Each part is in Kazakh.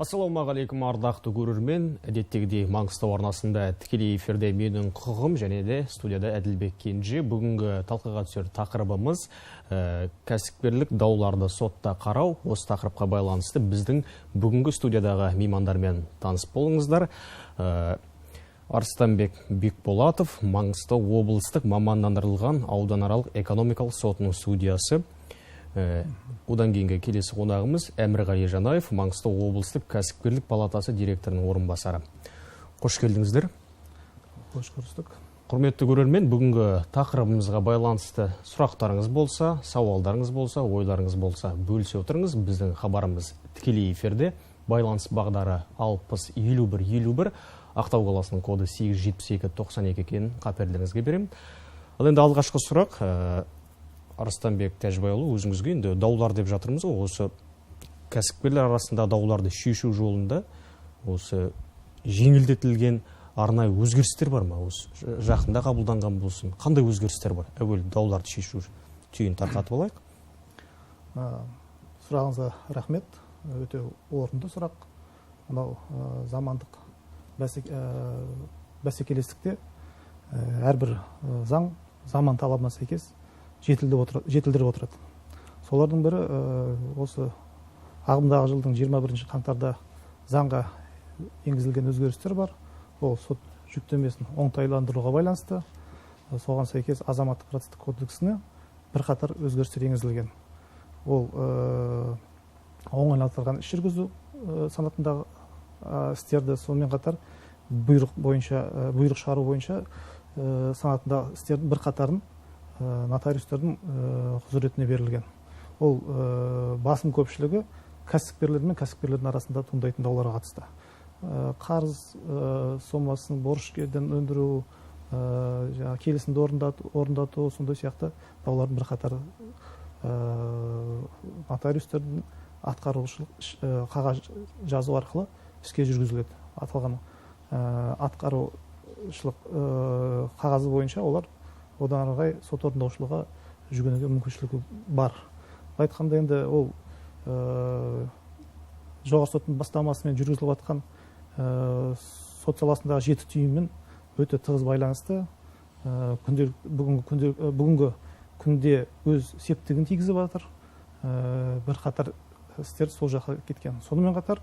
Ассалаумағалейкум, ардақты көрермен. Әдеттегідей Маңғыстау арнасында тікелей эфирде «Менің құқығым» және де студияда Әділбек Кенже. Бүгінгі талқыға түсер тақырыбымыз кәсіпкерлік дауларды сотта қарау. Осы тақырыпқа байланысты біздің бүгінгі студиядағы меймандармен таныс болыңыздар. Арыстанбек Бекболатов, Маңғыстау облыстық мамандандырылған ауданаралық экономикалық сотының судьясы. Одан кейінгі келесі қонағымыз Әмірғали Жанаев, Маңғыстау облыстық кәсіпкерлік палатасы директорының орынбасары. Қош келдіңіздер. Қош көрістік. Құрметті көрермен, бүгінгі тақырыбымызға байланысты сұрақтарыңыз болса, сауалдарыңыз болса, ойларыңыз болса, бөлісе отырыңыз. Біздің хабарымыз тікелей эфирде. Байланыс бағдары 60 51 51, Ақтау қаласының коды 872 92 екенін қаперлеріңізге беремін. Ал енді алғашқы сұрақ, Арыстанбек Тәжібайұлы, өзіңізге. Енді даулар деп жатырмыз ғой, осы кәсіпкерлер арасында дауларды шешу жолында осы жеңілдетілген арнайы өзгерістер бар ма? Осы жақында қабылданған болсын, қандай өзгерістер бар? Әуелі дауларды шешу түйін тарқатып алайық. Сұрағыңызға рахмет, өте орынды сұрақ. Мынау замандық бәсекелестікте әрбір заң заман талабына сәйкес жетілдіріп отырады. Солардың бірі осы ағымдағы жылдың 21 қаңтарда заңға енгізілген өзгерістер бар. Ол сот жүктемесін оңтайландыруға байланысты. Соған сәйкес азаматтық процестік кодексіне бірқатар өзгерістер енгізілген. Ол оңайландырылған іс жүргізу санатындағы істерді, сонымен қатар бұйрық бойынша, бұйрық шығару бойынша санатындағы істердің бірқатарын нотариустердің құзыретіне берілген. Ол басым көпшілігі кәсіпкерлер мен кәсіпкерлердің арасында туындайтын дауларға қатысты. Қарыз сомасын борышкерден өндіру, жаңағы келісімді орындату, сондай сияқты даулардың бірқатары нотариустердің атқарушылық қағаз жазу арқылы іске жүргізіледі. Аталған атқарушылық қағазы бойынша олар одан ары қарай сот орындаушылығға жүгінуге мүмкіншілігі бар. Былай айтқанда, енді ол Жоғарғы соттың бастамасымен жүргізіліп жатқан сот саласындағы жеті түйінмен өте тығыз байланысты. Бүгінгі күнде өз септігін тигізіп жатыр. Бірқатар істер сол жаққа кеткен. Сонымен қатар,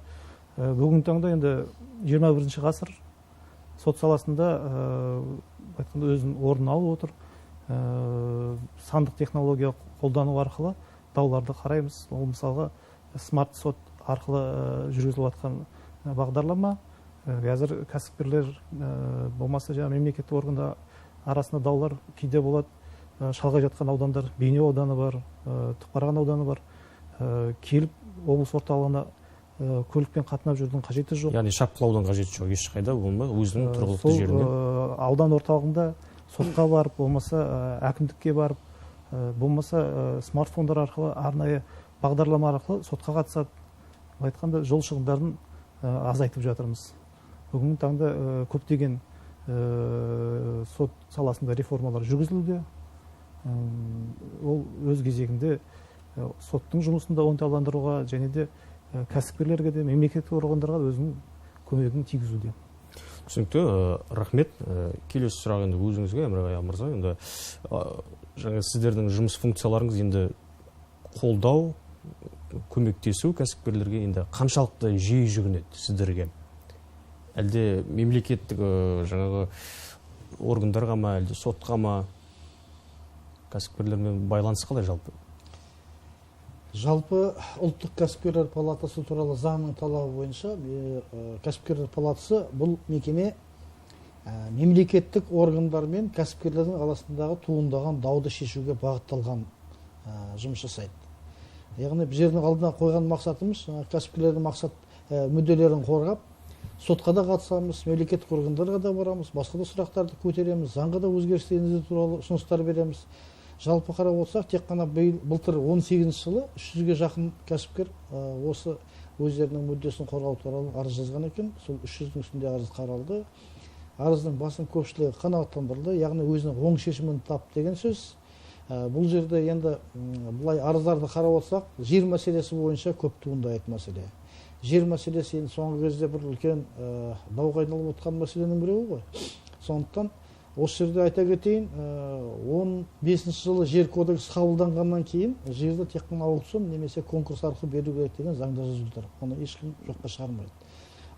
бүгінгі таңда енді 21 ғасыр сот саласында айтқанда өзінің орнын алып отыр. Сандық технология қолдану арқылы дауларды қараймыз. Ол мысалға смарт сот арқылы жүргізіліп жатқан бағдарлама. Қазір кәсіпкерлер, болмаса жаңа мемлекеттік органдар арасында даулар кейде болады. Шалғай жатқан аудандар, Бейнеу ауданы бар, Түпқараған ауданы бар. Келіп облыс орталығына көлікпен қатынап жүрудің қажеті жоқ. Яғни шапқылаудың қажеті жоқ ешқайда, болма өзінің тұрғылықты сол, жеріне. Аудан орталығында сотқа барып, болмаса әкімдікке барып, болмаса смартфондар арқылы, арнайы бағдарлама арқылы сотқа қатысады. Былай айтқанда, жол шығындарын азайтып жатырмыз. Бүгінгі таңда көптеген сот саласында реформалар жүргізілуде. Ол өз кезегінде соттың жұмысын да оңтайландыруға және де кәсіпкерлерге де, мемлекеттік органдарға да өзінің көмегін тигізуде. Түсінікті, рахмет. Келесі сұрақ енді өзіңізге, Әмірғали мырза. Енді жаңа сіздердің жұмыс функцияларыңыз енді қолдау, көмектесу кәсіпкерлерге, енді қаншалықты жиі жүгінеді сіздерге? Әлде мемлекеттік жаңағы органдарға ма, әлде сотқа ма, кәсіпкерлермен байланыс қалай жалпы? Жалпы ұлттық кәсіпкерлер палатасы туралы заңның талабы бойынша, кәсіпкерлер палатасы бұл мекеме, мемлекеттік органдар мен кәсіпкерлердің арасындағы туындаған дауды шешуге бағытталған, жұмыс жасайды. Яғни біздердің алдына қойған мақсатымыз, кәсіпкерлердің мақсат, мүдделерін қорғап, сотқа да қатысамыз, мемлекеттік органдарға да барамыз, басқа да сұрақтарды көтереміз, заңға да өзгерістер енгізу туралы ұсыныстар береміз. Жалпы қарап отырсақ, тек қана биыл, былтыр он сегізінші жылы үш жүзге жақын кәсіпкер, осы өздерінің мүддесін қорғау туралы арыз жазған екен. Сол үш жүздің үстінде арыз қаралды. Арыздың басым көпшілігі қанағаттандырылды, яғни өзінің оң шешімін тапты деген сөз. Бұл жерде енді, былай арыздарды қарап отырсақ, жер мәселесі бойынша көп туындайтын мәселе. Жер мәселесі енді соңғы кезде бір үлкен дауға айналып отқан мәселенің біреуі ғой. Сондықтан осы жерде айта кетейін, 15 жылы жер кодексі қабылданғаннан кейін жерді тек қана аукцион немесе конкурс арқылы беру керек деген заңда жазылып тұр. Оны ешкім жоққа шығармайды.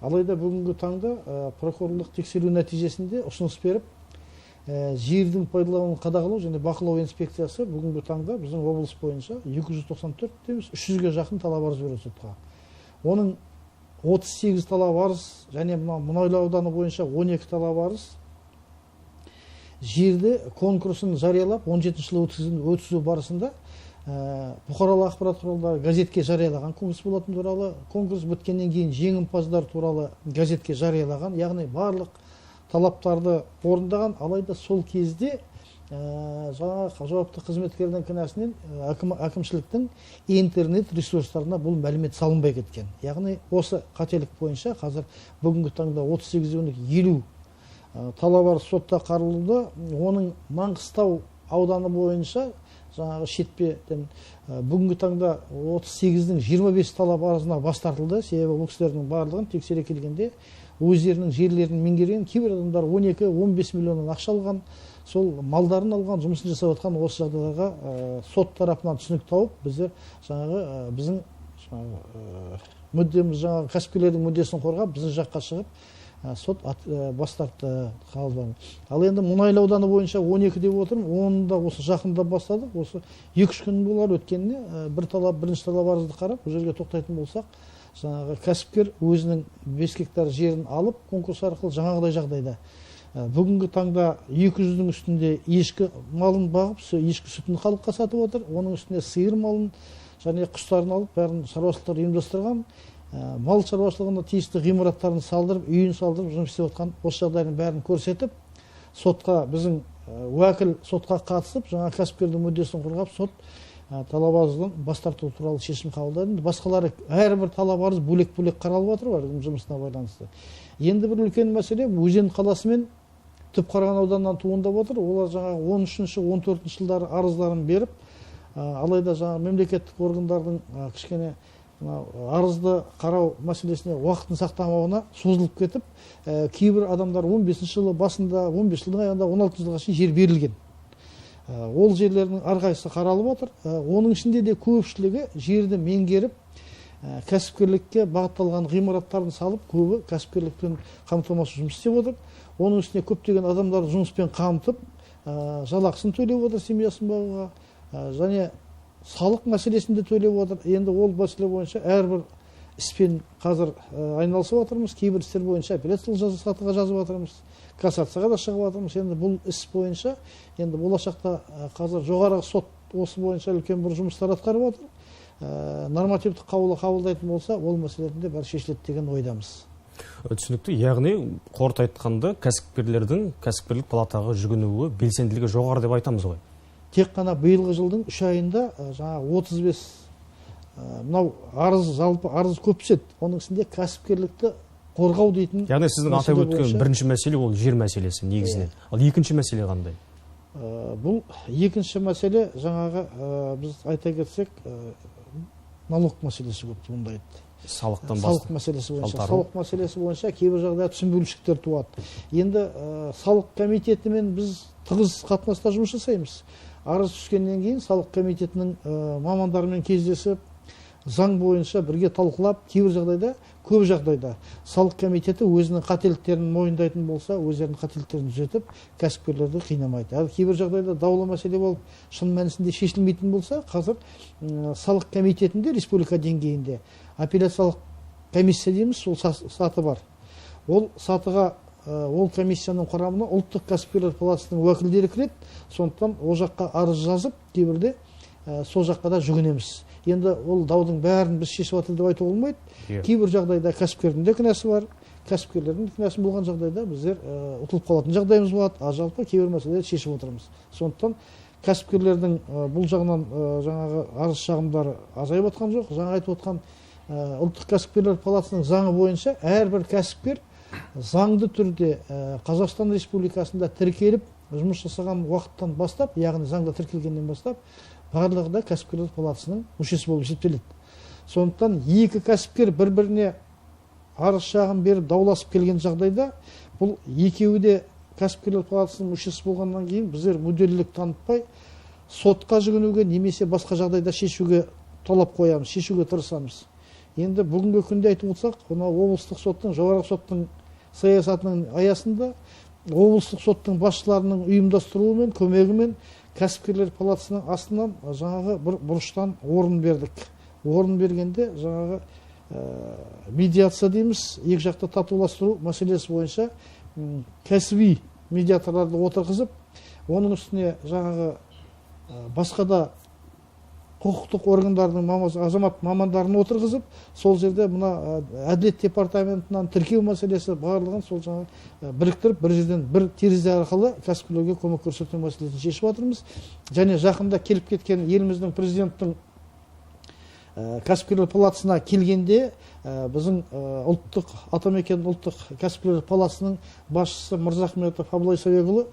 Алайда бүгінгі таңда прокурорлық тексеру нәтижесінде ұсыныс беріп, жердің пайдалануын қадағалау және бақылау инспекциясы бүгінгі таңда біздің облыс бойынша 294 дейміз, 300-ге жақын талап арыз берді сотқа. Оның 38 талап арыз және мына Мұнайлы ауданы бойынша 12 талап арыз жерді конкурсын жариялап 17 жылы өткізу барысында бұқаралық ақпарат құралдары газетке жариялаған конкурс болатын туралы, конкурс біткеннен кейін жеңімпаздар туралы газетке жариялаған, яғни барлық талаптарды орындаған. Алайда сол кезде жаңағы жауапты қызметкердің кінәсінен әкімшіліктің интернет ресурстарына бұл мәлімет салынбай кеткен. Яғни осы қателік бойынша қазір бүгінгі таңда 38,50 талап арыз сотта қаралуда. Оның Маңғыстау ауданы бойынша жаңағы шетпеден бүгінгі таңда 38-дің 25 талап арызына бас тартылды. Себебі бұл кісілердің барлығын тексере келгенде өздерінің жерлерін меңгерген кейбір адамдар 12-15 миллионнан ақша алған, сол малдарын алған, жұмысын жасап жатқан. Осы жағдайларға сот тарапынан түсінік тауып, біздер жаңағы біздің мүддеміз, жаңағы кәсіпкерлердің мүддесін қорғап, біздің жаққа шығып сот бас тартты қабылданды. Ал енді Мұнайлы ауданы бойынша 12 деп отырмын, оны да осы жақында бастадық. Осы 2-3 күн болар өткеніне бірінші талап арызды қарап, бұл жерге тоқтайтын болсақ, жаңағы кәсіпкер өзінің 5 гектар жерін алып конкурс арқылы жаңағыдай жағдайда бүгінгі таңда 200-дің үстінде ешкі малын бағып, ешкі сүтін халыққа сатып отыр. Оның үстіне сиыр малын және құстарын алып, бәрін шаруашылықтар ұйымдастырған, мал шаруашылығына тиісті ғимараттарын салдырып, үйін салдырып жұмыс істеп отқан. Осы жағдайдың бәрін көрсетіп, сотқа біздің уәкіл сотқа қатысып, жаңа кәсіпкердің мүддесін қорғап, сот талап арыздан бас тарту туралы шешім қабылдады. Басқалары әрбір талап арыз бөлек-бөлек қаралып жатыр әркім жұмысына байланысты. Енді бір үлкен мәселе Өзен қаласы мен Түпқараған ауданынан туындап отыр. Олар жаңағы 13-ші, 14-ші жылдары арыздарын беріп, алайда жаңағы мемлекеттік органдардың кішкене арызды қарау мәселесіне уақытын сақтамауына созылып кетіп, кейбір адамдар 15 жылы басында, 15 жылдың аяғында, 16 жылға шейін жер берілген. Ол жерлердің әрқайсысы қаралып отыр. Оның ішінде де көпшілігі жерді меңгеріп, кәсіпкерлікке бағытталған ғимараттарын салып, көбі кәсіпкерлікпен қамтамасыз жұмыс істеп отыр. Оның үстіне көптеген адамдарды жұмыспен қамтып, жалақысын төлеп отыр семьясын бағуға, және салық мәселесін де төлеп отыр. Енді ол мәселе бойынша әрбір іспен қазір айналысып отырмыз. Кейбір істер бойынша апелляциялық сатыға жазып отырмыз, кассацияға да шығып жатырмыз. Енді бұл іс бойынша енді болашақта қазір жоғарғы сот осы бойынша үлкен бір жұмыстар атқарып отыр. Нормативтік қаулы қабылдайтын болса, ол мәселелердің де бәрі шешіледі деген ойдамыз. Түсінікті. Яғни қорыта айтқанда кәсіпкерлердің кәсіпкерлік палатаға жүгінуі белсенділігі жоғары деп айтамыз ғой. Тек қана биылғы жылдың 3 айында жаңа 35 мынау арыз, жалпы арыз көп түседі. Оның ішінде кәсіпкерлікті қорғау дейтін. Яғни сіздің атап өткен бірінші мәселе ол жер мәселесі негізінен. Ал екінші мәселе қандай? Бұл екінші мәселе жаңағы біз айта кетсек налог мәселесі көп туындайды. Салықтан салық мәселесі бойынша, салық мәселесі бойынша кейбір жағдайда түсінбеушіліктер туады. Енді салық комитетімен біз тығыз қатынаста жұмыс жасаймыз. Арыз түскеннен кейін салық комитетінің мамандарымен кездесіп, заң бойынша бірге талқылап, кейбір жағдайда, көп жағдайда салық комитеті өзінің қателіктерін мойындайтын болса, өздерінің қателіктерін түзетіп, кәсіпкерлерді қинамайды. Ал кейбір жағдайда даулы мәселе болып, шын мәнісінде шешілмейтін болса, қазір салық комитетінде республика деңгейінде апелляциялық комиссия дейміз, сол саты бар. Ол сатыға, ол комиссияның құрамына ұлттық кәсіпкерлер палатасының уәкілдері кіреді. Сондықтан ол жаққа арыз жазып, кейбірде сол жаққа да жүгінеміз. Енді ол даудың бәрін біз шешіп жатыр деп айтуға болмайды. Кейбір жағдайда кәсіпкердің де кінәсі бар, кәсіпкерлердің кінәсі болған жағдайда біздер ұтылып қалатын жағдайымыз болады. Ал жалпы кейбір мәселелерді шешіп отырмыз. Сондықтан кәсіпкерлердің бұл жағынан жаңағы арыз шағымдары азайып жатқан жоқ. Жаңа айтып отқан ұлттық кәсіпкерлер палатасының заңы бойынша әрбір кәсіпкер заңды түрде Қазақстан Республикасында тіркеліп жұмыс жасаған уақыттан бастап, яғни заңда тіркелгеннен бастап, барлығы да кәсіпкерлер палатасының мүшесі болып есептеледі. Сондықтан екі кәсіпкер бір-біріне арыз шағым беріп дауласып келген жағдайда бұл екеуі де кәсіпкерлер палатасының мүшесі болғаннан кейін біздер мүдделілік танытпай сотқа жүгінуге немесе басқа жағдайда шешуге талап қоямыз, шешуге тырысамыз. Енді бүгінгі күнде айтып отырсақ, мына облыстық соттың, жоғарғы соттың саясатының аясында облыстық соттың басшыларының ұйымдастыруымен, көмегімен кәсіпкерлер палатасының астынан жаңағы бір бұрыштан орын бердік. Орын бергенде жаңағы медиация дейміз, екі жақты татуластыру мәселесі бойынша кәсіби медиаторларды отырғызып, оның үстіне жаңағы басқа да құқықтық органдардың азамат мамандарын отырғызып, сол жерде мына әділет департаментінен тіркеу мәселесі барлығын сол жаңа біріктіріп, бір жерден бір терезе арқылы кәсіпкерлерге көмек көрсету мәселесін шешіп жатырмыз. Және жақында келіп кеткен еліміздің президенттің кәсіпкерлер палатасына келгенде біздің ұлттық Атамекен ұлттық кәсіпкерлер палатасының басшысы Мырзахметов Абылай Совекұлы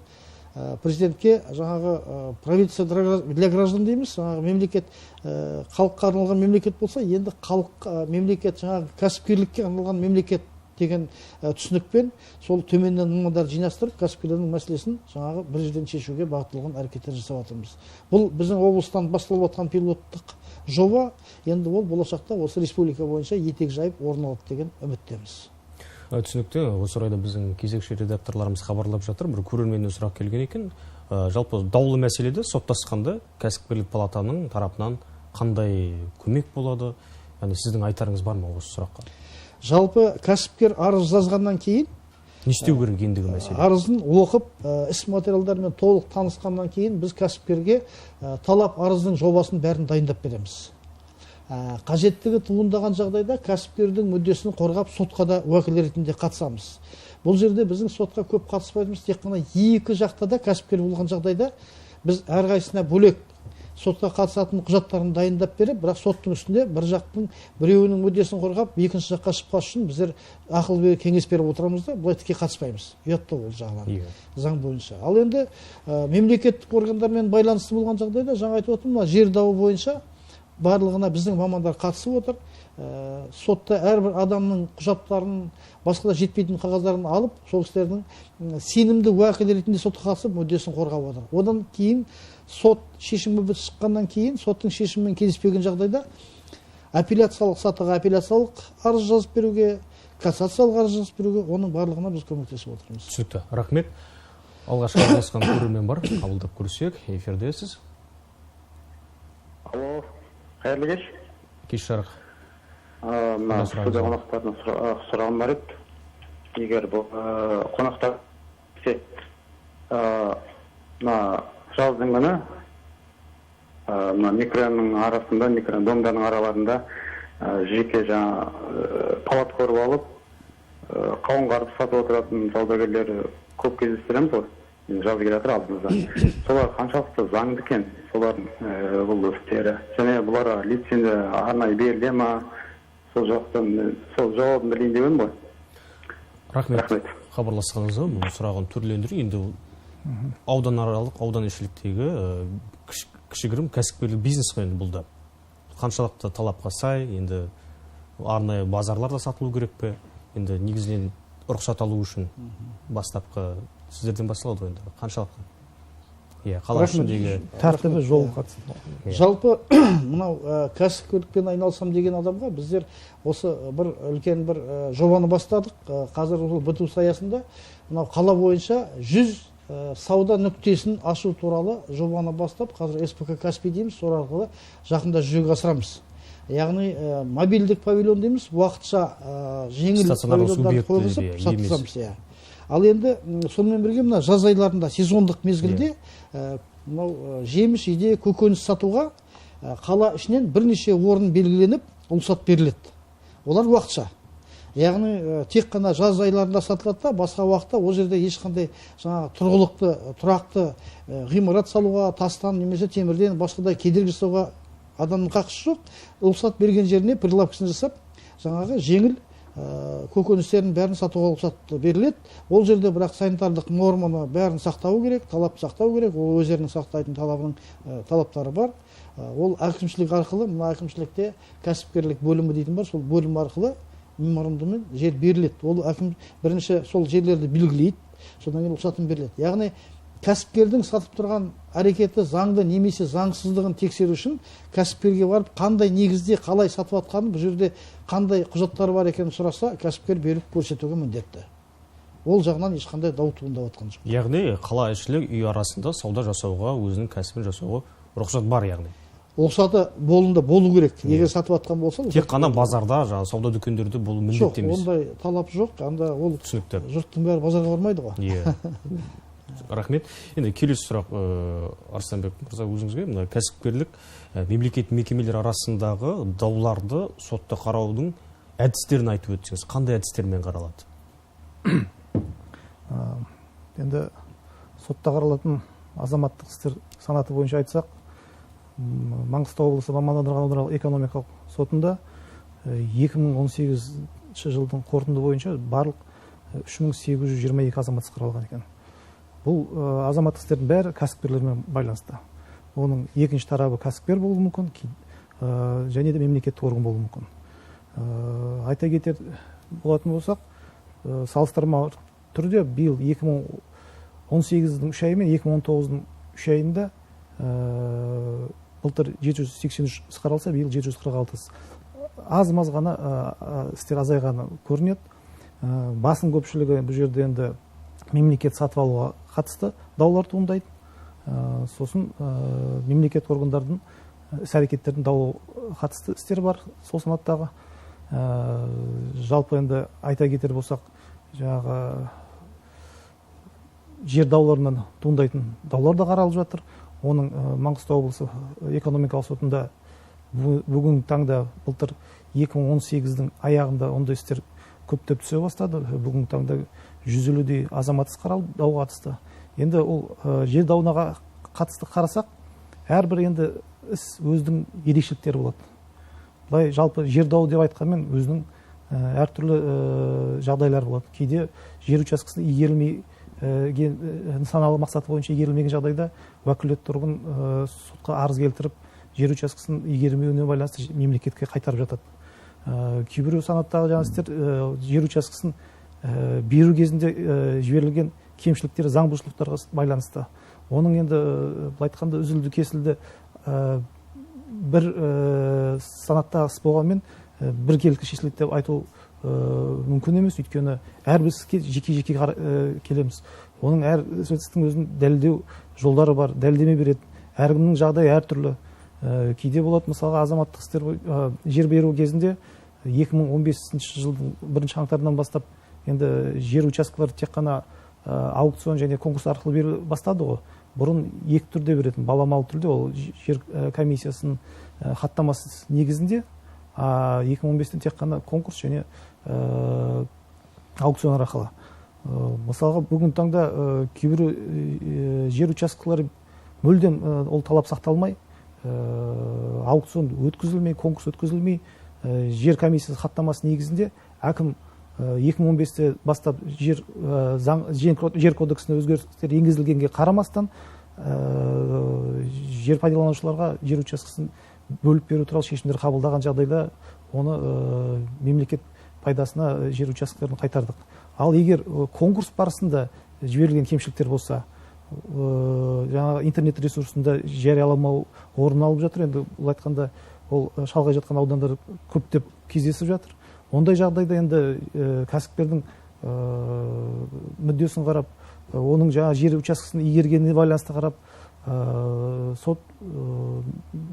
президентке жаңағы правительство для граждан дейміз, жаңағы мемлекет халыққа арналған мемлекет болса, енді халық мемлекет жаңағы кәсіпкерлікке арналған мемлекет деген түсінікпен сол төменнен мамандарды жинастырып, кәсіпкерлердің мәселесін жаңағы бір жерден шешуге бағытталған әрекеттер жасап жатырмыз. Бұл біздің облыстан басталып жатқан пилоттық жоба, енді ол болашақта осы республика бойынша етек жайып орын алады деген үміттеміз. Түсінікті. Осы орайда біздің кезекші редакторларымыз хабарлап жатыр, бір көрерменнен сұрақ келген екен. Жалпы даулы мәселеде соттасқанда кәсіпкерлік палатаның тарапынан қандай көмек болады? Яғни сіздің айтарыңыз бар ма осы сұраққа? Жалпы кәсіпкер арыз жазғаннан кейін не істеу керек ендігі мәселе? Арызын оқып, іс материалдарымен толық танысқаннан кейін біз кәсіпкерге талап арыздың жобасын бәрін дайындап береміз. Қажеттігі туындаған жағдайда кәсіпкердің мүддесін қорғап сотқа да уәкіл ретінде қатысамыз. Бұл жерде біздің сотқа көп қатыспаймыз, тек қана екі жақта да кәсіпкер болған жағдайда біз әрқайсысына бөлек сотқа қатысатын құжаттарын дайындап беріп, бірақ соттың үстінде бір жақтың біреуінің мүддесін қорғап, екінші жаққа шықпас үшін біздер ақыл беріп, кеңес беріп отырамыз да, былай тіке қатыспаймыз. Ұят та ол жағынан, заң бойынша. Ал енді мемлекеттік органдармен байланысты болған жағдайда, жаңа айтып отырмын, жер дауы бойынша барлығына біздің мамандар қатысып отыр. Сотта әрбір адамның құжаттарын, басқа да жетпейтін қағаздарын алып, сол кісілердің сенімді уәкіл ретінде сотқа қатысып, мүддесін қорғап отыр. Одан кейін сот шешімі шыққаннан кейін, соттың шешімімен келіспеген жағдайда апелляциялық сатыға апелляциялық арыз жазып беруге, кассациялық арыз жазып беруге, оның барлығына біз көмектесіп отырмыз. Түсінікті. Рахмет. Алғашқы хабарласқан көрермен бар, қабылдап көрсек, эфирдесіз. Алло, қайырлы кеш. Кеш жарық. Мына студия қонақтарына сұрағым бар еді. Егер бұл қонақтар мына жаздың күні мына микрорайонның арасында, микрорайон домдардың араларында жеке жаңа палатка құрып алып, қауын қарбыз сатып отыратын саудагерлер көп кездестіреміз ғой. Жаз келе жатыр алдымызда. Солар қаншалықты заңды екен, солардың бұл істері. Және бұларға лицензия арнайы беріле ма? Сол жақтан сол жауабын білейін деп едім ғой. Рахмет. Хабарласқаныңызға. Бұл сұрағын түрлендіру. Енді ауданаралық, аудан ішіліктегі кішігірім кәсіпкерлік бизнес қой енді бұл да. Қаншалықты талапқа сай, енді арнайы базарларда сатылу керек пе? Енді негізінен рұқсат алу үшін бастапқы сіздерден басталады ғой енді, қаншалықты? Иә, қала ішіндегі тәртібі жол қатысты. Жалпы мынау кәсіпкерлікпен айналысам деген адамға біздер осы бір үлкен бір жобаны бастадық. Қазір ол біту аясында мынау қала бойынша 100 сауда нүктесін ашу туралы жобаны бастап, қазір СПК Каспий дейміз, сол арқылы жақында жүзеге асырамыз. Яғни мобильдік павильон дейміз, уақытша жеңіл павильондарды қойғызып сатқызамыз. Ал енді сонымен бірге мына жаз айларында сезондық мезгілде мынау жеміс жиде көкөніс сатуға қала ішінен бірнеше орын белгіленіп рұқсат беріледі. Олар уақытша. Яғни тек қана жаз айларында сатылады да, басқа уақытта ол жерде ешқандай жаңағы тұрғылықты, тұрақты ғимарат салуға, тастан немесе темірден басқадай кедергі жасауға адамның қақысы жоқ. Рұқсат берген жеріне прилавкасын жасап, жаңағы жеңіл көкөністердің бәрін сатуға рұқсат беріледі. Ол жерде бірақ санитарлық норманы бәрін сақтау керек, талапты сақтау керек. Ол өздерінің сақтайтын талаптары бар. Ол әкімшілік арқылы, мына әкімшілікте кәсіпкерлік бөлімі дейтін бар, сол бөлім арқылы меморандуммен жер беріледі. Ол әкім бірінші сол жерлерді белгілейді, содан кейін рұқсатын беріледі. Яғни кәсіпкердің сатып тұрған әрекеті заңды немесе заңсыздығын тексеру үшін кәсіпкерге барып қандай негізде қалай сатып жатқанын, бұл жерде қандай құжаттар бар екенін сұраса, кәсіпкер беріп көрсетуге міндетті. Ол жағынан ешқандай дау туындап жатқан жоқ. Яғни қала ішілік үй арасында сауда жасауға, өзінің кәсібін жасауға рұқсат бар яғни. Рұқсаты болында болу керек. Егер сатып жатқан болса, тек қана базарда, жаңа сауда дүкендерде болу міндетті емес. Жоқ, ондай талап жоқ. Анда ол түсінікті. Жұрттың бәрі базарға бармайды ғой. Иә. Рахмет. Енді келесі сұрақ, Арыстанбек мырза, өзіңізге. Мына кәсіпкерлік мемлекет мекемелер арасындағы дауларды сотта қараудың әдістерін айтып өтсеңіз, қандай әдістермен қаралады? Енді сотта қаралатын азаматтық істер санаты бойынша айтсақ, Маңғыстау облысы мамандандырылған ауданаралық экономикалық сотында 2018 жылдың қорытынды бойынша барлық 3822 азаматтық іс қаралған екен. Бұл азаматтық істердің бәрі кәсіпкерлермен байланысты. Оның екінші тарабы кәсіпкер болуы мүмкін, және де мемлекеттік орган болуы мүмкін. Айта кетер болатын болсақ, салыстырмалы түрде биыл 2018-дің 3 айы мен 2019-дың 3 айында былтыр 783 іс қаралса, биыл 746 іс. Аз-маз ғана істер азайғаны көрінеді. Басым көпшілігі бұл жерде енді мемлекет сатып алуға қатысты даулар туындайды. Сосын мемлекет органдардың іс әрекеттерінің дауға қатысты істер бар сол санаттағы. Жалпы енді айта кетер болсақ, жаңағы жер дауларынан туындайтын даулар да қаралып жатыр. Оның Маңғыстау облысы экономикалық сотында бүгінгі таңда былтыр 2018-дің аяғында ондай істер көптеп түсе бастады. Бүгінгі таңда 150-дей азамат іс қаралды, дауға қатысты. Енді ол жер дауына қатысты қарасақ, әрбір енді іс өзінің ерекшеліктері болады. Былай жалпы жер дауы деп айтқанмен өзінің әртүрлі жағдайлар болады. Кейде жер учаскесін игерілмей нысаналы мақсаты бойынша игерілмеген жағдайда уәкілетті орган сотқа арыз келтіріп, жер учаскесін игермеуіне байланысты мемлекетке қайтарып жатады. Кейбіреу санаттағы жаңа істер жер учаскесін беру кезінде жіберілген кемшіліктер, заң бұзушылықтарға байланысты. Оның енді былай айтқанда үзілді кесілді бір санаттағы іс болғанмен біркелкі шешіледі деп айту мүмкін емес, өйткені әрбір іске жеке-жеке келеміз. Оның әр істің өзінің дәлелдеу жолдары бар, дәлелдеме береді. Әркімнің жағдайы әртүрлі. Кейде болады, мысалға, азаматтық істер жер беру кезінде 2015 жылдың 1 қаңтарынан бастап енді жер учаскелері тек қана аукцион және конкурс арқылы беріле бастады ғой. Бұрын екі түрде беретін, баламалы түрде, ол жер комиссиясының хаттамасы негізінде, 2015-тен тек қана конкурс және аукцион арқылы. Мысалға, бүгінгі таңда кейбір жер учаскелері мүлдем ол талап сақталмай, аукцион өткізілмей, конкурс өткізілмей, жер комиссиясы хаттамасы негізінде әкім 2015-те бастап жер кодексіне өзгерістер енгізілгенге қарамастан жер пайдаланушыларға жер учаскесін бөліп беру туралы шешімдер қабылдаған жағдайда оны мемлекет пайдасына жер учаскелерін қайтардық. Ал егер конкурс барысында жіберілген кемшіліктер болса, жаңағы интернет ресурсында жарияламау орын алып жатыр. Енді бұл айтқанда ол шалғай жатқан аудандар көптеп кездесіп жатыр. Ондай жағдайда енді кәсіпкердің мүддесін қарап, оның жаңа жер учаскесін игергеніне байланысты қарап, сот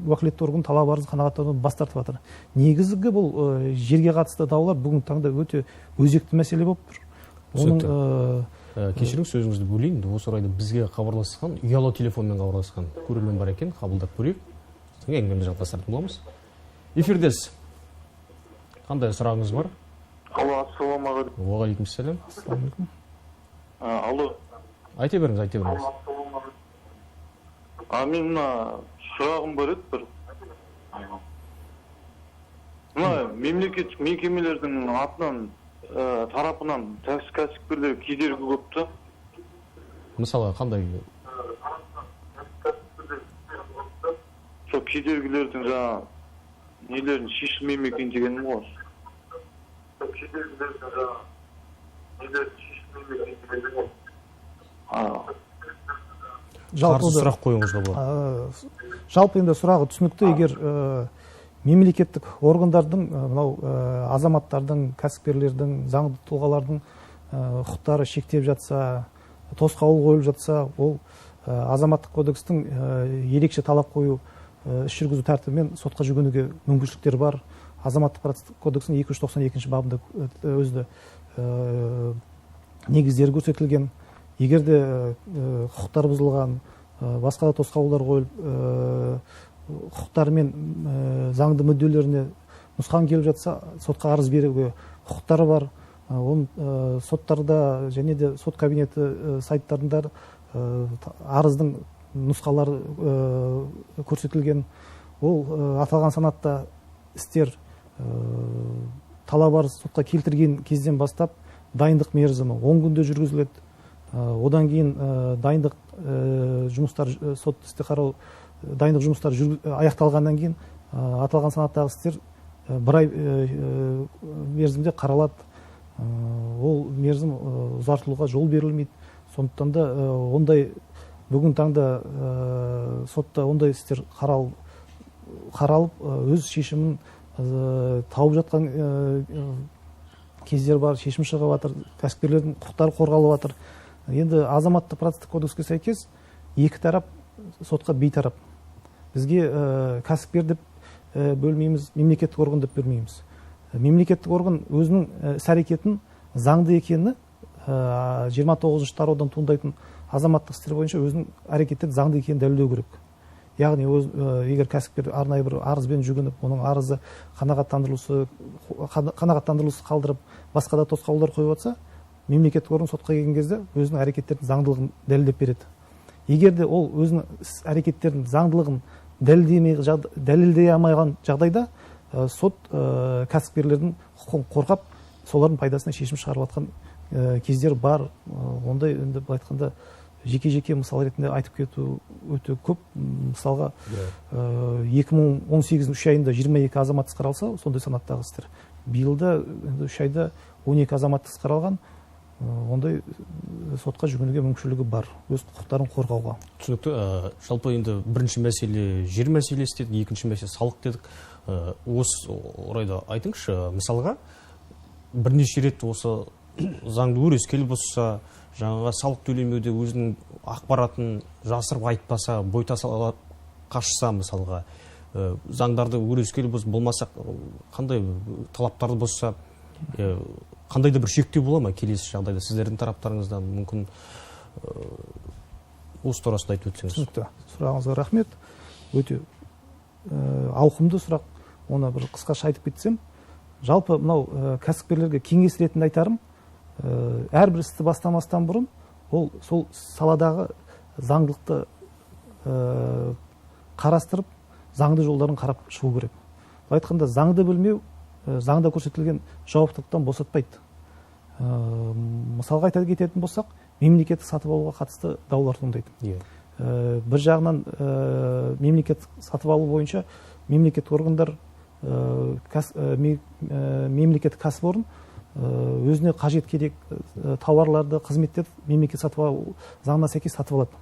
уәкілетті орган талап арызын қанағаттандырудан бас тартып жатыр. Негізгі бұл жерге қатысты даулар бүгінгі таңда өте өзекті мәселе болып тұр. Оның кешіріңіз, сөзіңізді бөлейін. Осы орайда бізге хабарласқан, ұялы телефонмен хабарласқан көрермен бар екен, қабылдап көрейік. Содан әңгімемізді жалғастыратын боламыз. Эфирдесіз. Қандай сұрағыңыз бар? Алло, ассалаумағалейкум. Уағалейкумассалам. Ассалаумағалейкум. Алло. Айта беріңіз, айта беріңіз. Мен мына сұрағым бар еді бір. Мына мемлекеттік мекемелердің атынан, тарапынан кәсіпкерлер кедергі көп та. Мысалы, қандай? Сол кедергілердің жаңа нелерін шешілмей ме екен дегенім ғой. Сол кедергілердің жаңа нелерін шешілмей ме екен дегенім ғой. Қарсы сұрақ қоюыңызға болады. Жалпы енді сұрағы түсінікті. Егер мемлекеттік органдардың, мынау азаматтардың, кәсіпкерлердің, заңды тұлғалардың құқықтары шектеп жатса, тосқауыл қойылып жатса, ол азаматтық кодекстің ерекше талап қою, іс жүргізу тәртібімен сотқа жүгінуге мүмкіншіліктер бар. Азаматтық процестік кодекстің 292 бабында өзі негіздері көрсетілген. Егер де құқықтар бұзылған, басқа да тосқауылдар қойылып, құқықтары мен заңды мүдделеріне нұсқан келіп жатса, сотқа арыз беруге құқықтары бар. Оның соттарда және де сот кабинеті сайттарында арыздың нұсқалары көрсетілген. Ол аталған санатта істер талап арыз сотқа келтірген кезден бастап дайындық мерзімі 10 күнде жүргізіледі. Одан кейін дайындық жұмыстар, сот істі қарау дайындық жұмыстары аяқталғаннан кейін аталған санаттағы істер бір ай мерзімде қаралады. Ол мерзім ұзартылуға жол берілмейді. Сондықтан да ондай бүгін таңда сотта ондай істер қаралып, өз шешімін тауып жатқан кездер бар, шешім шығып жатыр, кәсіпкерлердің құқықтары қорғалып жатыр. Енді азаматтық процестік кодекске сәйкес екі тарап сотқа бейтарап. Бізге кәсіпкер деп бөлмейміз, мемлекеттік орган деп бөлмейміз. Мемлекеттік орган өзінің іс-әрекетін заңды екені 29 тараудан туындайтын азаматтық істер бойынша өзінің әрекеттері заңды екенін дәлелдеу керек. Яғни егер кәсіпкер арнайы бір арызбен жүгініп, оның арызы қанағаттандырылусы қалдырып, басқа да тосқауылдар қойып жатса, мемлекеттік орган сотқа келген кезде өзінің әрекеттерінің заңдылығын дәлелдеп береді. Егер де ол өзінің іс әрекеттерінің заңдылығын дәлелдей алмаған жағдайда, сот кәсіпкерлердің құқығын қорғап, солардың пайдасына шешім шығарып жатқан кездер бар. Ондай енді былай айтқанда жеке-жеке мысал ретінде айтып кету өте көп. Мысалға, 2018 үш айында 22 азамат іс қаралса, сондай санаттағы істер. Биыл да енді үш айда 12 азамат іс қаралған. Ондай сотқа жүгінуге мүмкіншілігі бар, өз құқықтарын қорғауға. Түсінікті. Жалпы енді бірінші мәселе жер мәселесі дедік, екінші мәселе салық дедік. Осы орайда айтыңызшы, мысалға бірнеше рет осы заңды өрескел бұзса, жаңағы салық төлемеуде өзінің ақпаратын жасырып айтпаса, бойтасалап қашса, мысалға, заңдарды өрескел бұзып, болмаса қандай талаптарды бұзса, қандай да бір шектеу бола ма келесі жағдайда сіздердің тараптарыңыздан, мүмкін осы турасында айтып өтсеңіз. Түсінікті. Сұрағыңызға рахмет. Өте ауқымды сұрақ. Оны бір қысқаша айтып кетсем, жалпы мынау кәсіпкерлерге кеңес ретінде айтарым, әрбір істі бастамастан бұрын ол сол саладағы заңдылықты қарастырып, заңды жолдарын қарап шығу керек. Былай айтқанда, заңды білмеу заңда көрсетілген жауаптылықтан босатпайды. Мысалға айта кететін болсақ, мемлекеттік сатып алуға қатысты даулар туындайды. Бір жағынан мемлекеттік сатып алу бойынша мемлекеттік органдар, мемлекеттік кәсіпорын өзіне қажет керек тауарларды, қызметтерді мемлекет сатып алу заңына сәйкес сатып алады.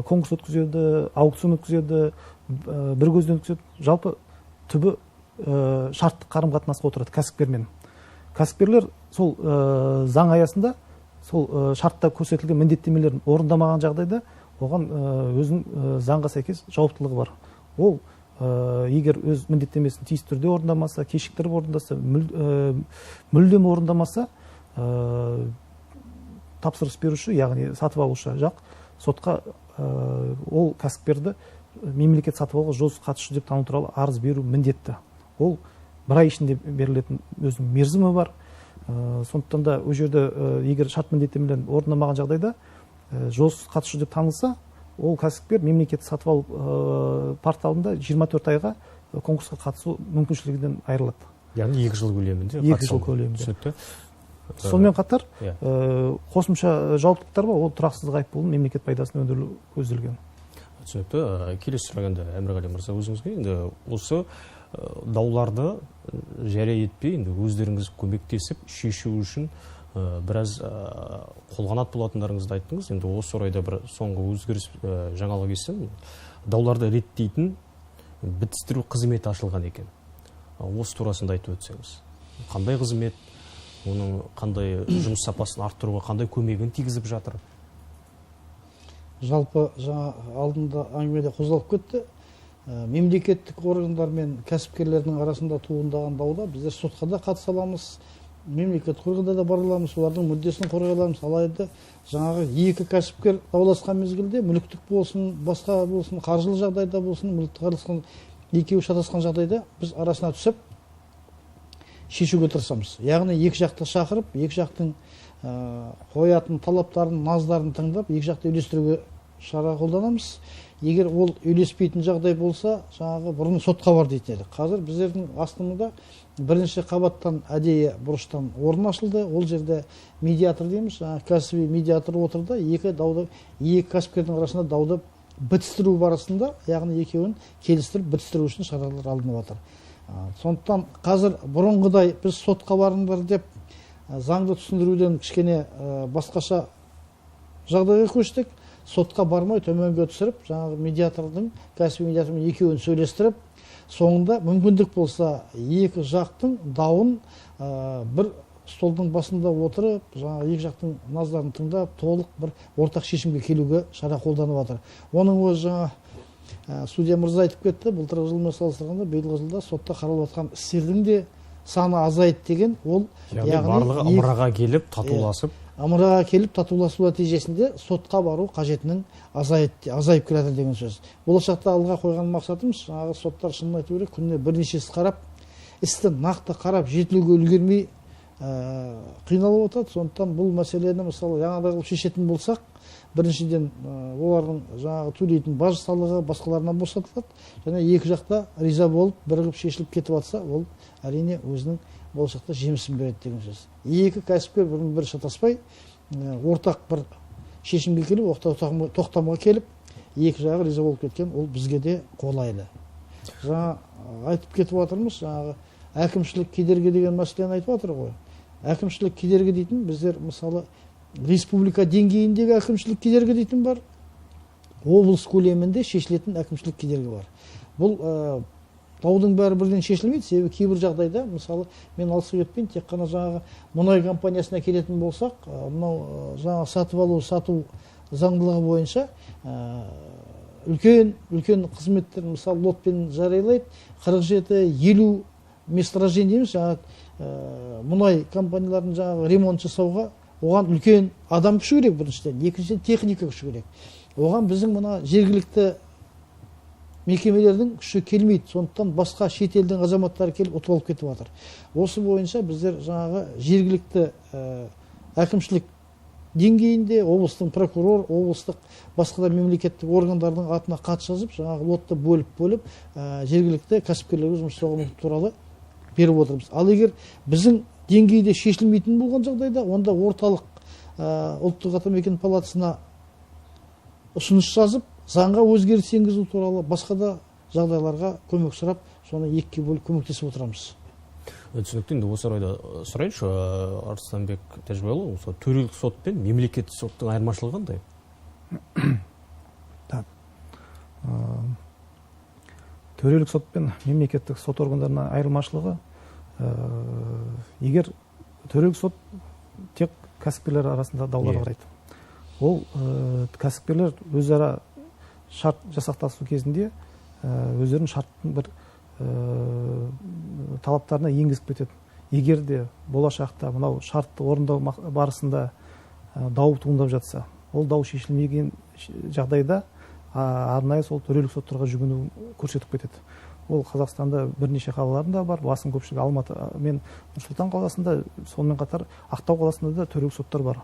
Конкурс өткізеді, аукцион өткізеді, бір көзден өткізеді. Жалпы түбі шарттық қарым-қатынасқа отырады кәсіпкермен. Кәсіпкерлер сол заң аясында сол шартта көрсетілген міндеттемелерін орындамаған жағдайда оған өзінің заңға сәйкес жауаптылығы бар. Ол егер өз міндеттемесін тиісті түрде орындамаса, кешіктіріп орындаса, мүлдем орындамаса, тапсырыс беруші, яғни сатып алушы жақ сотқа ол кәсіпкерді мемлекет сатып алуға жол қатысушы деп тану туралы арыз беру міндетті. Ол бір ай ішінде берілетін өзінің мерзімі бар. Сондықтан да ол жерде егер шарт міндеттемелерін орындамаған жағдайда жолсыз қатысушы деп танылса, ол кәсіпкер мемлекет сатып алу порталында 24 айға конкурсқа қатысу мүмкіншілігінен айырылады. Яғни 2 жыл көлемінде. 2 жыл көлемінде. Түсінікті. Сонымен қатар қосымша жауаптылықтар бар, ол тұрақсыздық айыппұлын мемлекет пайдасына өндіру көзделген. Түсінікті. Келесі сұрақ енді Әмірғали мырза өзіңізге. Енді осы дауларды жария етпей, енді өздеріңіз көмектесіп шешу үшін біраз қолғанат болатындарыңызды айттыңыз. Енді осы орайда бір соңғы өзгеріс, жаңалық естідім. Дауларды реттейтін бітістіру қызметі ашылған екен. Осы турасында айтып өтсеңіз. Қандай қызмет, оның қандай жұмыс сапасын арттыруға қандай көмегін тигізіп жатыр? Жалпы жаңа алдында әңгімеде қозғалып кетті. Мемлекеттік органдар мен кәсіпкерлердің арасында туындаған дауда біздер сотқа да қатыса аламыз, мемлекеттік органда да бара аламыз, олардың мүддесін қорғай аламыз. Алайда жаңағы екі кәсіпкер дауласқан мезгілде мүліктік болсын, басқа болсын, қаржылық жағдайда болсын, мүліктік араласқан, екеуі шатасқан жағдайда біз арасына түсіп шешуге тырысамыз. Яғни екі жақты шақырып, екі жақтың қоятын талаптарын, наздарын тыңдап, екі жақты үйлестіруге шара қолданамыз. Егер ол үйлеспейтін жағдай болса, жаңағы бұрын сотқа бар дейтін едік. Қазір біздердің астымызда бірінші қабаттан әдейі бұрыштан орын ашылды. Ол жерде медиатор дейміз, жаңағы кәсіби медиатор отырды. Екі дауды, екі кәсіпкердің арасында дауды бітістіру барысында, яғни екеуін келістіріп бітістіру үшін шаралар алынып жатыр. Сондықтан қазір бұрынғыдай біз сотқа барыңдар деп заңды түсіндіруден кішкене басқаша жағдайға көштік. Сотқа бармай төменге түсіріп, жаңағы медиатордың, кәсіби медиатормен екеуін сөйлестіріп, соңында мүмкіндік болса екі жақтың дауын бір столдың басында отырып, жаңағы екі жақтың наздарын тыңдап, толық бір ортақ шешімге келуге шара қолданып жатыр. Оның өзі жаңа судья мырза айтып кетті, былтырғы жылмен салыстырғанда биылғы жылда сотта қаралып жатқан істердің де саны азайды деген, ол яғни барлығы ымыраға келіп татуласып, ымыраға келіп татуласу нәтижесінде сотқа бару қажетінің азайып келе жатыр деген сөз. Болашақта алға қойған мақсатымыз жаңағы соттар, шынын айту керек, күніне бірнешесі қарап, істі нақты қарап жетілуге үлгермей қиналып отырады. Сондықтан бұл мәселені мысалы жаңағыдай қылып шешетін болсақ, біріншіден олардың жаңағы төлейтін баж салығы басқаларынан босатылады, және екі жақта риза болып бірігіп шешіліп кетіп жатса, ол әрине өзінің болашақта жемісін береді деген сөз. Екі кәсіпкер бірін бірі шатаспай ортақ бір шешімге келіп, тоқтамға келіп, екі жағы риза болып кеткен, ол бізге де қолайлы. Жаңа айтып кетіп жатырмыз, жаңағы әкімшілік кедергі деген мәселені айтып жатыр ғой. Әкімшілік кедергі дейтін біздер мысалы республика деңгейіндегі әкімшілік кедергі дейтін бар, облыс көлемінде шешілетін әкімшілік кедергі бар. Бұл даудың бәрі бірден шешілмейді, себебі кейбір жағдайда, мысалы, мен алысқа кетпейін, тек қана жаңағы мұнай компаниясына келетін болсақ, мынау жаңағы сатып алу, сату заңдылығы бойынша үлкен үлкен қызметтер, мысалы, лотпен жариялайды, 47-50 месторождение дейміз, жаңағы мұнай компанияларының жаңағы ремонт жасауға оған үлкен адам күші керек біріншіден, екіншіден техника күші керек. Оған біздің мына жергілікті мекемелердің күші келмейді, сондықтан басқа шетелдің азаматтары келіп ұтып алып кетіп жатыр. Осы бойынша біздер жаңағы жергілікті әкімшілік деңгейінде облыстың прокурор, облыстық басқа да мемлекеттік органдардың атына хат жазып, жаңағы лотты бөліп-бөліп жергілікті кәсіпкерлерге жұмыс жасауға туралы беріп отырмыз. Ал егер біздің деңгейде шешілмейтін болған жағдайда, онда орталық ұлттық атамекен палатасына ұсыныс жазып, заңға өзгеріс енгізу туралы басқа да жағдайларға көмек сұрап, соны екіге бөліп көмектесіп отырамыз. Түсінікті. Енді осы орайда сұрайыншы, Арыстанбек Тәжібайұлы, осы төрелік сот пен мемлекеттік соттың айырмашылығы қандай? Так. Төрелік сот пен мемлекеттік сот органдарының айырмашылығы, егер төрелік сот тек кәсіпкерлер арасында даулар қарайды. Ол кәсіпкерлер өзара шарт жасақтасу кезінде өздерінің шарттың бір талаптарына енгізіп кетеді. Егер де болашақта мынау шартты орындау барысында дау туындап жатса, ол дау шешілмеген жағдайда арнайы сол төрелік соттарға жүгіну көрсетіп кетеді. Ол Қазақстанда бірнеше қалаларында бар, басым көпшілігі Алматы мен Нұр-Сұлтан қаласында, сонымен қатар Ақтау қаласында да төрелік соттар бар.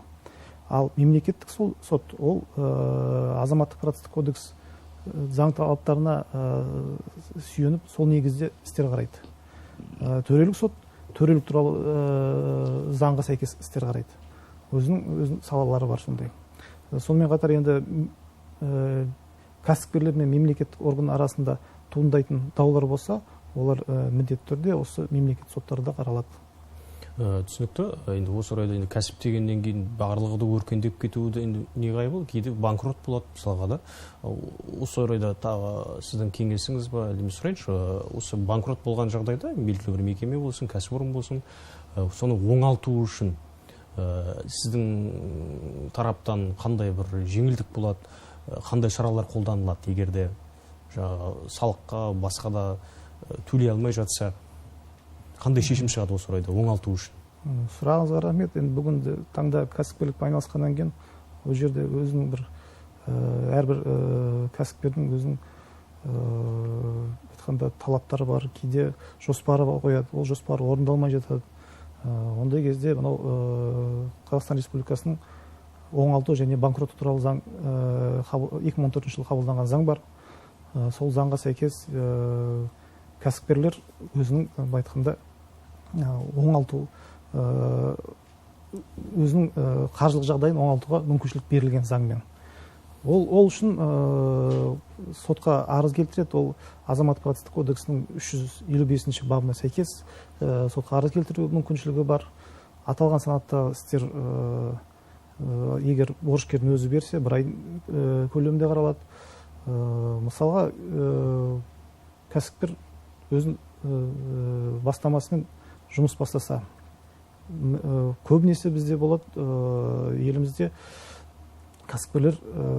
Ал мемлекеттік сот, ол азаматтық процестік кодекс заң талаптарына сүйеніп, сол негізде істер қарайды. Төрелік сот, төрелік туралы заңға сәйкес істер қарайды. Өзінің салалары бар сондай. Сонымен қатар енді Кәсіпкерлер мен мемлекеттік орган арасында туындайтын даулар болса, олар міндетті түрде осы мемлекет соттарында қаралады. Түсінікті. Енді осы орайда енді кәсіп дегеннен кейін барлығы да өркендеп кетуі де енді неғайбыл, кейде банкрот болады мысалға да. Осы орайда тағы сіздің кеңесіңіз ба, әлде мен сұрайыншы, осы банкрот болған жағдайда белгілі бір мекеме болсын, кәсіпорын болсын, соны оңалту үшін сіздің тараптан қандай бір жеңілдік болады, қандай шаралар қолданылады, егер де жаңағы салыққа басқа да төлей алмай жатса, қандай шешім шығады осы орайда оңалту үшін? Сұрағыңызға рахмет. Енді бүгінгі таңда кәсіпкерлікпен айналысқаннан кейін ол жерде өзінің бір әрбір кәсіпкердің өзінің айтқанда талаптары бар, кейде жоспары қояды, ол жоспар орындалмай жатады. Ондай кезде мынау Қазақстан Республикасының оңалту және банкроттық туралы заң 2014 жылы қабылданған заң бар. Сол заңға сәйкес кәсіпкерлер өзінің былай айтқанда оңалту, өзінің қаржылық жағдайын оңалтуға мүмкіншілік берілген заңмен. Ол үшін сотқа арыз келтіреді. Ол Азаматтық процестік кодексінің 355 бабына сәйкес сотқа арыз келтіру мүмкіншілігі бар. Аталған санатта істер егер борышкердің өзі берсе, бір ай көлемінде қаралады. Мысалға, кәсіпкер өзінің бастамасымен жұмыс бастаса, көбінесе бізде болады, елімізде кәсіпкерлер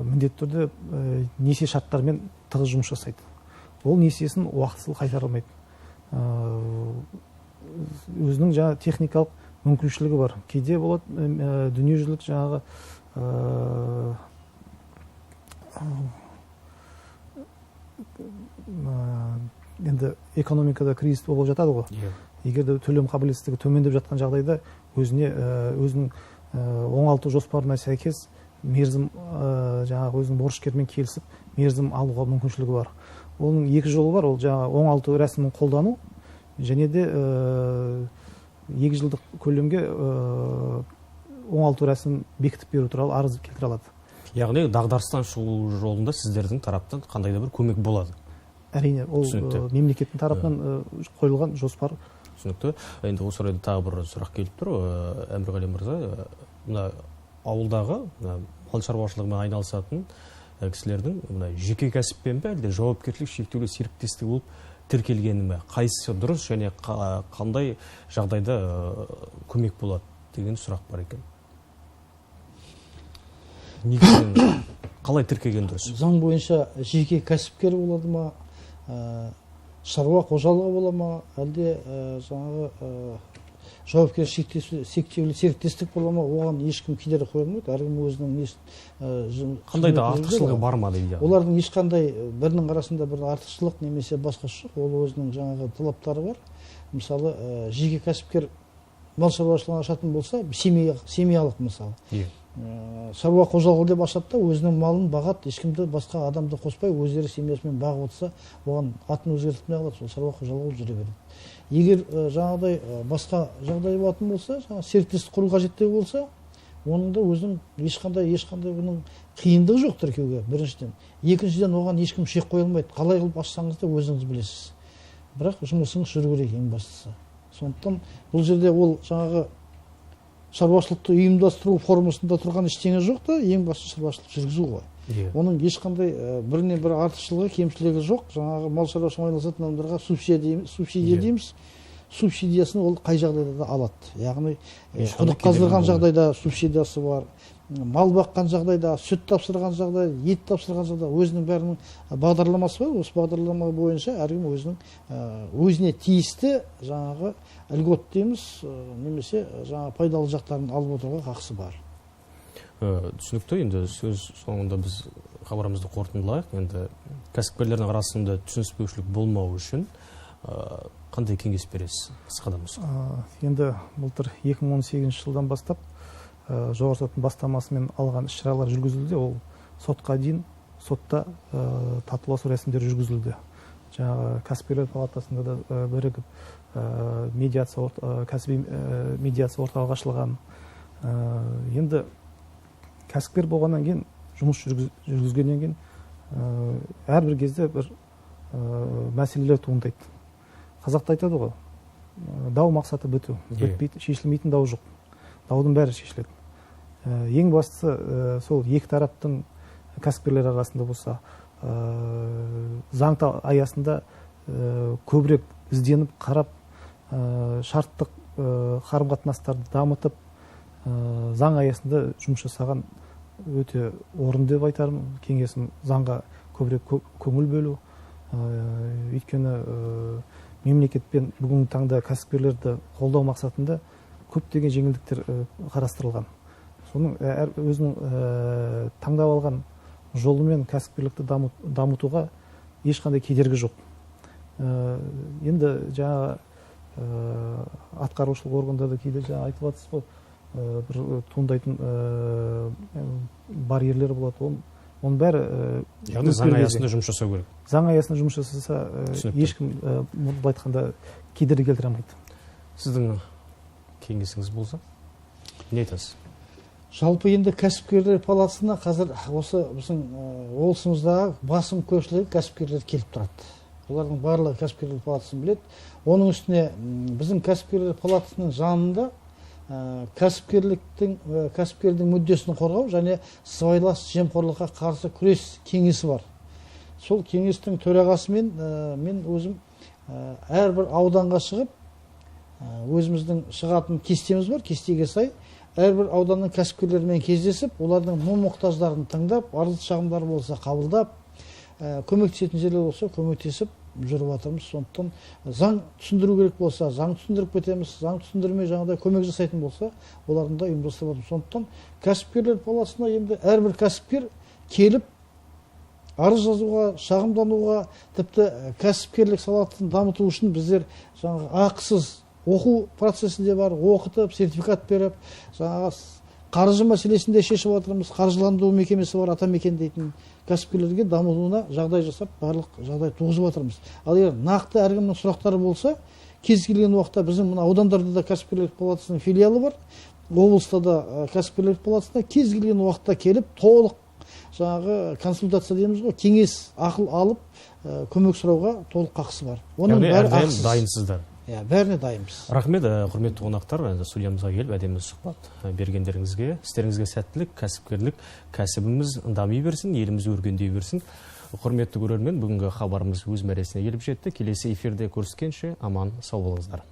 міндетті түрде несие шарттарымен тығыз жұмыс жасайды. Ол несиесін уақытылы қайтара алмайды. Өзінің жаңа техникалық мүмкіншілігі бар. Кейде болады дүниежүзілік жаңағы енді экономикада кризис болып жатады ғой. Егер де төлем қабілеттілігі төмендеп жатқан жағдайда өзіне өзінің оңалту жоспарына сәйкес мерзім, жаңағы өзінің борышкермен келісіп мерзім алуға мүмкіншілігі бар. Оның екі жолы бар. Ол жаңағы оңалту рәсімін қолдану және де 2 жылдық көлемге оңалту рәсімін бекітіп беру туралы арыз келтіре алады. Яғни дағдарыстан шығу жолында сіздердің тараптан қандай да бір көмек болады? Әрине, ол мемлекеттің тарапынан қойылған жоспар. Түсінікті. Енді осы орайда тағы бір сұрақ келіп тұр. Әмірғали мырза, мына ауылдағы мал шаруашылығымен айналысатын кісілердің мына жеке кәсіппен бе, әлде жауапкершілігі шектеулі серіктестігі болып тіркелгені ме? Қайсысы дұрыс және қандай жағдайда көмек болады деген сұрақ бар екен. Негізінен қалай тіркелген дұрыс? Заң бойынша жеке кәсіпкер болады ма, шаруа қожалығы бола ма, әлде жаңағы жауапкершілігі шектеулі серіктестік бола ма, оған ешкім кедергі қоя алмайды. Әркім өзінің несін, қандай да артықшылығы бар ма дейді? Олардың ешқандай бірінің арасында бір артықшылық немесе басқасы жоқ. Ол өзінің жаңағы талаптары бар. Мысалы, жеке кәсіпкер мал шаруашылығын ашатын болса, семьялық мысалы. Шаруа қожалығы деп ашады да, өзінің малын бағады, ешкімді басқа адамды қоспай, өздері семьясымен бағып отырса, оған атын өзгертілмей қалады, сол шаруа қожалығы болып жүре береді. Егер жаңағыдай басқа жағдай болатын болса, жаңа серіктестік құру қажеттігі болса, оның да өзінің ешқандай оның қиындығы жоқ тіркеуге, біріншіден. Екіншіден, оған ешкім шек қоя алмайды. Қалай қылып ашсаңыз да өзіңіз білесіз. Бірақ жұмысыңыз жүру керек ең бастысы. Сондықтан бұл жерде ол жаңағы шаруашылықты ұйымдастыру формасында тұрған ештеңе жоқ та, ең басты шаруашылық жүргізу ғой. Оның ешқандай біріне бір артықшылығы, кемшілігі жоқ. Жаңағы мал шаруашылығымен айналысатын адамдарға субсидия дейміз. Субсидиясын ол қай жағдайда да алады. Яғни құдық қаздырған жағдайда субсидиясы бар, мал баққан жағдайда, сүт тапсырған жағдайда, ет тапсырған жағдайда өзінің бәрінің бағдарламасы бар. Осы бағдарлама бойынша әркім өзінің өзіне тиісті жаңағы льгот дейміз, немесе жаңағы пайдалы жақтарын алып отыруға хақысы бар. Түсінікті. Енді сөз соңында біз хабарымызды қорытындылайық. Енді кәсіпкерлердің арасында түсініспеушілік болмау үшін қандай кеңес бересіз? Қысқадан нұсқа. Енді былтыр 2018 жылдан бастап Жоғарғы соттың бастамасымен алған іс-шаралар жүргізілді. Ол сотқа дейін сотта татуласу рәсімдері жүргізілді. Жаңағы кәсіпкерлер палатасында да бірігіп медиация, кәсіби медиация орталығы ашылған. Енді кәсіпкер болғаннан кейін, жұмыс жүргізгеннен кейін Әрбір кезде бір мәселелер туындайды. Қазақта айтады ғой, дау мақсаты біту. Бітпейді, шешілмейтін дау жоқ. Даудың бәрі шешіледі. Ең бастысы сол екі тараптың кәсіпкерлер арасында болса, заң аясында көбірек ізденіп, қарап, шарттық қарым-қатынастарды дамытып, заң аясында жұмыс жасаған өте орынды деп айтарым. Кеңесім заңға көбірек көңіл бөлу. Өйткені мемлекетпен бүгінгі таңда кәсіпкерлерді қолдау мақсатында көптеген жеңілдіктер қарастырылған. Соның өзінің таңдап алған жолымен кәсіпкерлікті дамытуға ешқандай кедергі жоқ. Енді жаңа атқарушылық органдарда кейде жаңа айтып жатсыз ғой, бір туындайтын барьерлер болады. Оның бәрі яғни заң аясында жұмыс жасау керек. Заң аясында жұмыс жасаса, ешкім былай айтқанда кедергі келтіре алмайды. Сіздің кеңесіңіз болса, не айтасыз? Жалпы енді кәсіпкерлер палатасына қазір осы біздің облысымыздағы басым көпшілігі кәсіпкерлер келіп тұрады. Олардың барлығы кәсіпкерлер палатасын біледі. Оның үстіне біздің кәсіпкерлер палатасының жанында кәсіпкердің мүддесін қорғау және сыбайлас жемқорлыққа қарсы күрес кеңесі бар. Сол кеңестің төрағасымен мен өзім әрбір ауданға шығып, өзіміздің шығатын кестеміз бар, кестеге сай әрбір ауданның кәсіпкерлерімен кездесіп, олардың мұң-мұқтаждарын тыңдап, арыз шағымдары болса қабылдап, көмектесетін жерлер болса көмектесіп жүріп жатырмыз. Сондықтан заң түсіндіру керек болса, заң түсіндіріп кетеміз, заң түсіндірмей жаңағыдай көмек жасайтын болса, олардың да ұйымдастырып жатырмыз. Сондықтан кәсіпкерлер палатасына енді әрбір кәсіпкер келіп арыз жазуға, шағымдануға, тіпті кәсіпкерлік саласын дамыту үшін біздер жаңағы ақысыз оқу процесінде бар, оқытып, сертификат беріп, жаңағы қаржы мәселесін де шешіп жатырмыз. Қаржыландыру мекемесі бар, Атамекен дейтін, кәсіпкерлерге дамуына жағдай жасап, барлық жағдай туғызып жатырмыз. Ал егер нақты әркімнің сұрақтары болса, кез келген уақытта біздің мына аудандарда да кәсіпкерлер палатасының филиалы бар, облыста да кәсіпкерлер палатасына кез келген уақытта келіп, толық жаңағы консультация дейміз ғой, кеңес, ақыл алып, көмек сұрауға толық қақысы бар. Оның бәрі ақысыз. Дайынсыздар. Иә, бәріне дайынбыз. Рахмет, құрметті қонақтар, студиямызға келіп әдемі сұхбат бергендеріңізге, істеріңізге сәттілік, кәсіпкерлік кәсібіміз дами берсін, еліміз өркендей берсін. Құрметті көрермен, бүгінгі хабарымыз өз мәресіне келіп жетті. Келесі эфирде көріскенше аман сау болыңыздар.